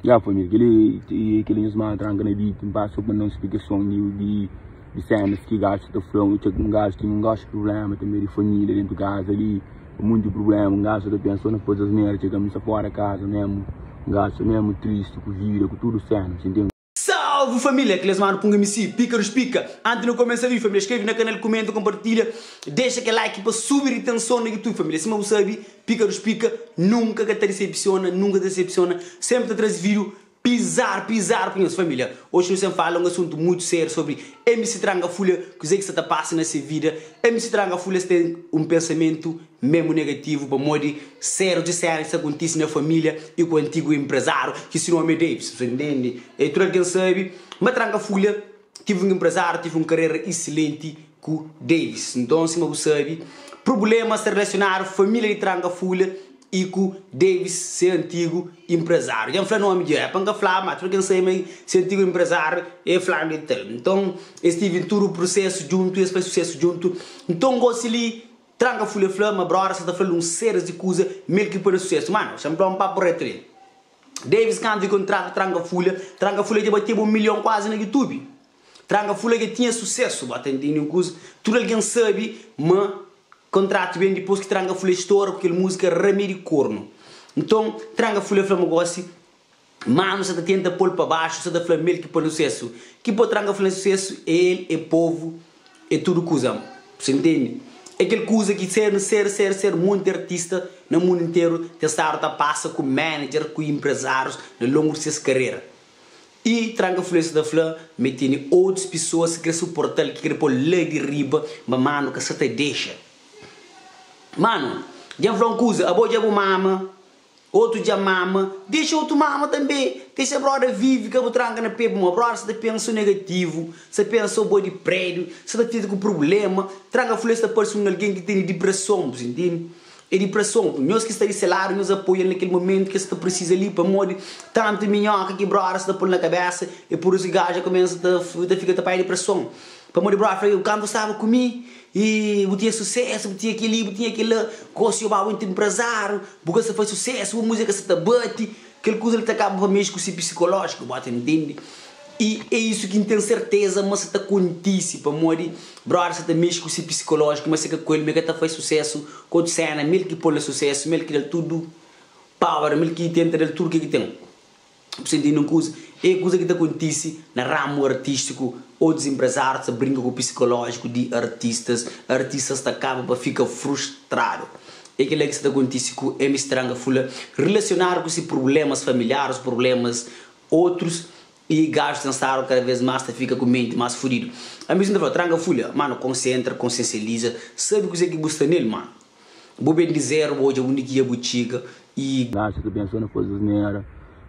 Ya família, kel-li e kel-li nhos manda tranka na beat, N pasa pa da un splikason di di sénas ki gastu ta fla. Un gastu ten un gosi prubléma tanbe di família dentu kaza li, munti prubléma. Un gastu ta pensa so na faze asnera, txega mi sta fora kaza mésmu, un gastu sta mésmu tristi ku vida, ku tudu sénas, intende? Salve família, kel es manu Punga MC, pika dos pika. Antis nu kumesa vídeo família, skrebe na kanal, kumenta, kompartilha, dexa kel like pa subi ritenson na YouTube família. Sima bu sabe, pika dos pika nunka ka ta disepsiona, nunka ta disepsiona, sempre ta traze vídeo pizar, pizar pa nhos família. Oji nu sen fala un asuntu mutu sériu sobri MC Tranka Fulha, kuzê ki sta ta pasa na se vida. MC Tranka Fulha ten un pensamentu Memu negativu pamodi sériu di séna ki sta kontise na família i ku antigu enprezáriu ki si nomi é Davis. Bu ntende? E tudu algen sabe ma Tranka Fulha tive un enprezáriu, tive un karera isilenti ku Davis. Nton, sima bu sabe, prublémas sta rilasionadu família di Tranka Fulha i ku Davis, se antigu enprezáriu. Dja N fla nomi dja, é pa N ka fla, ma tudu algen sabe ma se antigu enprezáriu é flanu di tal. Nton, es tive tudu prusésu djuntu, es fai susésu djuntu. Nton, gósi li. Tranka fulha fla ma broda sa ta fla-l un series di kuza mel ki poi na susesu. Mano, xa-m fla un papu retu li. Davis kantu di kontratu Tranka Fulha, Tranka Fulha dja bateba un milhon kuazi na YouTube. Tranka Fulha dja tinha susesu, ba ta intende un kuza? Tudu algen sabe ma kontratu ben dipôs ki Tranka Fulha stora ku kel múzika Ramedi Kornu. Nton, Tranka Fulha fla ma gósi Manu sa ta tenta pol pa baxu sa ta fla mel ki poi na susesu ki po tranka fla na susesu é el é povu é tudu kuza bu intende é kel kuza ki ser ser ser ser monti artista na mundu interu ten stadu ta pasa ku manager ku empresários na longu di ses karera i tranka fulha sa ta fla ma el tene otus pisoas ki kre suportal ki kre pol la di riba ma manu ka sa ta dexa manu dja n fla un kuza abo dja bu mama. Otu dja mama, dexa otu mama tanbe, dexa broda vive, ka bu tranka na pe pamodi broda sa ta pensa so negativu, sa pensa so bo di prédiu, sa ta fika ku prubléma, tranka fulha sa ta parse un algen ki tene dipreson, bu intende? É dipreson, nhos ki sta di se ladu nhos apoia-l na kel momentu ki el sta ta prisiza li pamodi tantu minhoka ki broda sa ta pô-l na kabésa, é pur isu ki gaju kumesa ta fika ta panha dipreson. Pamodi broda fla, kantu bu staba ku mi i bu tinha susésu, bu tinha kel-li, bu tinha kel-la, gósi yo ba bu enprezáriu, bu ka sta faze susésu, bu múzika ka sta ta bati, kel kuza li ta kaba pa mexe ku si psikolójiku, bo ta ntende? I é isu ki N ten serteza ma sa ta kontise, pamodi broda sa ta mexe ku si psikolójiku, ma si ka ku el, ma el ka ta faze susésu ku otu séna, ma el ki pô-l na susésu, ma el ki da-l tudu power, ma el ki tenta da-l tudu ke ki ten. Bu sta intende un kuza? É kuza ki ta kontise na ramu artístiku, otus enpresárius ta brinka ku psikolójiku di artistas, artistas ta kaba pa fika frustradu. É kel-la ki sta ta kontise ku MC Tranka Fula rilasionadu ku si prublémas familiaris, prublémas otrus i gajus ten stadu kada vez más ta fika ku menti más fudidu. Ami si N ta fla, Tranka Fulha, manu, konsentra, konsiensializa, sabe kuzê ki bu sta nel, manu. Bu ben di zeru, bu odja undi ki dja bu txiga i. Gasta ta pensa na faze asnera,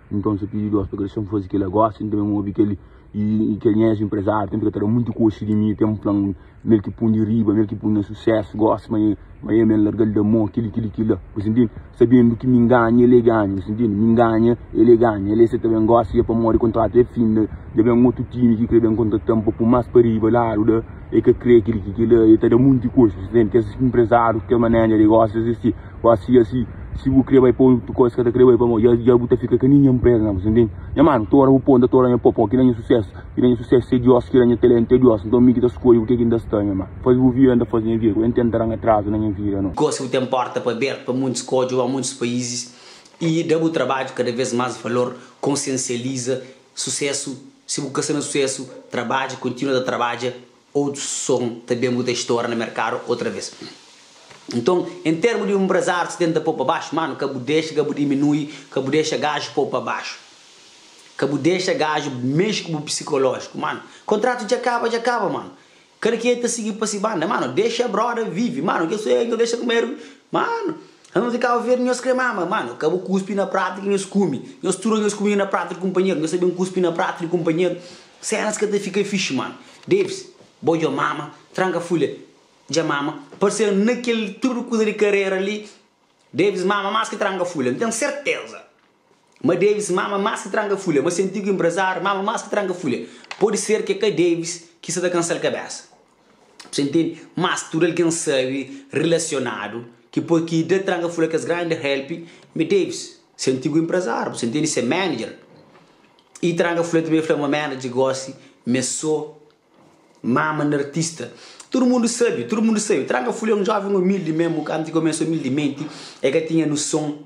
nton sa pidi Deus pa ka dexa-m faze kila. Gosi N ta ben obi kel i kel nha ex-empresáriu ten fika ta da munti koxi di mi, ten fla-m ma el ki pun di riba, ma el ki pun na susésu. Gosi ma ma el ma N larga-l da mô, kili kili kila. Bu sta intende? Sabendu ki mi N ganha, el e ganha. Bu sta intende? Mi N ganha, el e ganha. El e sa ta ben gosi dja pamodi kontratu é finda, dja ben otu timi ki kre ben kontrata-m pa pun más pa riba ladu da. E ka kre kili ki kila, e ta da munti koxa, ntende? Kes empresáriu, kes manager di gosi es si, gosi asi, si bu kre bai pa otu koisa, ka ta kre bai pamodi dja dja bu ta fika ka ninhun empresa na bu ntende? Nha manu, tora bu ponta, tora nha po, pamodi kila nha susesu, kila nha susesu é Dios, kila nha talentu é Dios, nton mi ki ta skodje ku ke ki N ta sta nha manu. Faze bu vida, N ta faze nha vida, ku N tenta da-m atrazu na nha vida no. Gosi bu ten porta pa abertu pa muntus skodje pa muntus paízis i da bu trabadju kada vez más valor, konsiensializa Susesu, si bu ka sta na susesu, trabadja, kontinua ta trabadja, otus son ta ben bu ta stora na merkadu otra vez. Nton, en termu di un empresáriu ta tenta pô pa baxu, manu, ka bu dexa, ka bu diminui, ka bu dexa gaju pô pa baxu. Ka bu dexa gaju mexe ku bu psikolójiku, manu. Kontratu dja kaba, dja kaba, manu. Kada kenha ta sigi pa si banda, mano, dexa broda vive, mano, kes eh, nhos dexa kumeru, mano, anos di Cabo Verde nhos kre mama, mano, ka bu kuspi na pratu ki nhos kumi, nhos tudu nhos kumi na pratu di kunpanheru, nhos ta ben kuspi na pratu di kunpanheru, senas ka ta fika fixi, mano. Davis, bo dja mama, tranka fulha dja mama, parse na kel tudu kuza di karera li, Davis mama mas ki tranka fulha, N ten serteza. Ma Davis mama más ki tranka fulha, ma se antigu enprezáriu mama más ki tranka fulha. Pode ser ki é ka Davis ki sta ta kansa-l kabésa. Bu sta intende? Mas tudu algen sabe rilasionadu ki poi ki da tranka fulha kes grandi help ma é Davis, se antigu enprezáriu, bu sta intende? Se manager. E Tranka Fulha também fla ma manager gosi me so mama na artista. Tudo mundo sabe, tudo mundo sabe. Tranka Fulha é um jovem humilde mesmo, antes começa humildemente, é que tinha noção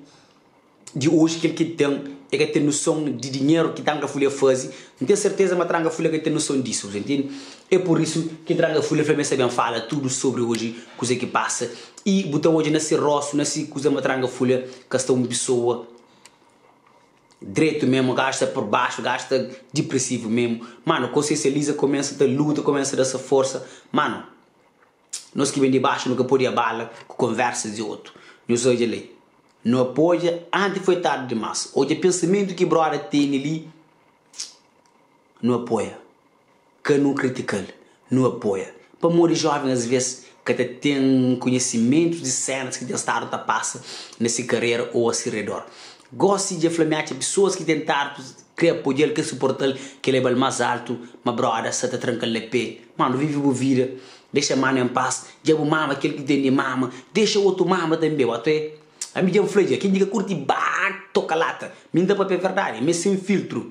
di oji kel ki ten e ka ten noson di dinheru ki Tranka Fulha faze, N ten serteza ma Tranka Fulha ka ten noson disu, bu ntende? É pur isu ki Tranka Fulha fla ma el sta ben fala tudu sobri oji kuze ki pasa i bu ta odja na se rostu, na se kuza ma Tranka Fulha ka sta un pisoa dretu memu, gaju sta pur baxu, gaju sta dipresivu memu. Manu, konsiensializa, kumesa ta luta, kumesa da se forsa, manu. Nos ki ben di baxu nu ka pode abala ku konversas di otu. Nhos odja li, nu apoia anti foi tardi dimas. Odja pensamentu ki broda tene li, nu apoia, ka nu kritikal, nu apoia. Pamodi joven as ves ka ta ten konhesimentus di senas ki ten stadu ta pasa na si karera ou a si redor. Gosi dja fla mi atxa pesoas ki ten tardu kre apoial, kre suportal, ke lebal mas altu, ma broda sa ta trankal na pe. Manu vive bu vida. Dexa manu en pas, dja bu mama kel ki ten di mama, dexa otu mama tanbe, watu é ami dja N fla dja, ken ki ka kurti ba toka lata, mi N ta papia verdadi, mi é sen filtru,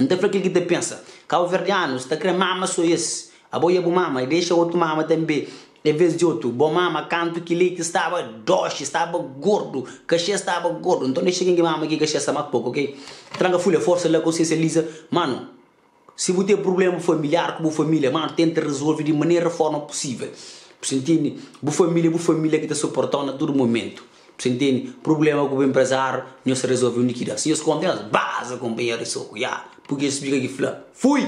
N ta fla kel ki ta pensa, kabuverdianus ta kre mama so es, abo dja bu mama, dexa otu mama tanbe, en ves di otu, bo mama kantu ki leiti staba doxi, staba gordu, kaxê staba gordu, nton dexa ken ki mama ki kaxê sta mas poku, ok, tranka fulha, forsa la konsiensializa, manu. Si bu ten prubléma familiar ku bu família, mano, tenta rezolve di manera forma pusível. Bu sa ntende? Bu família é bu família ki ta suporta-u na tudu momentu. Bu sa ntende? Prubléma ku bu enprezáriu, nhos ta rezolve undi ki da. Si nhos konta, nhos baza kunpanheru di soku. Ya, purki es fika ki fla, Fui!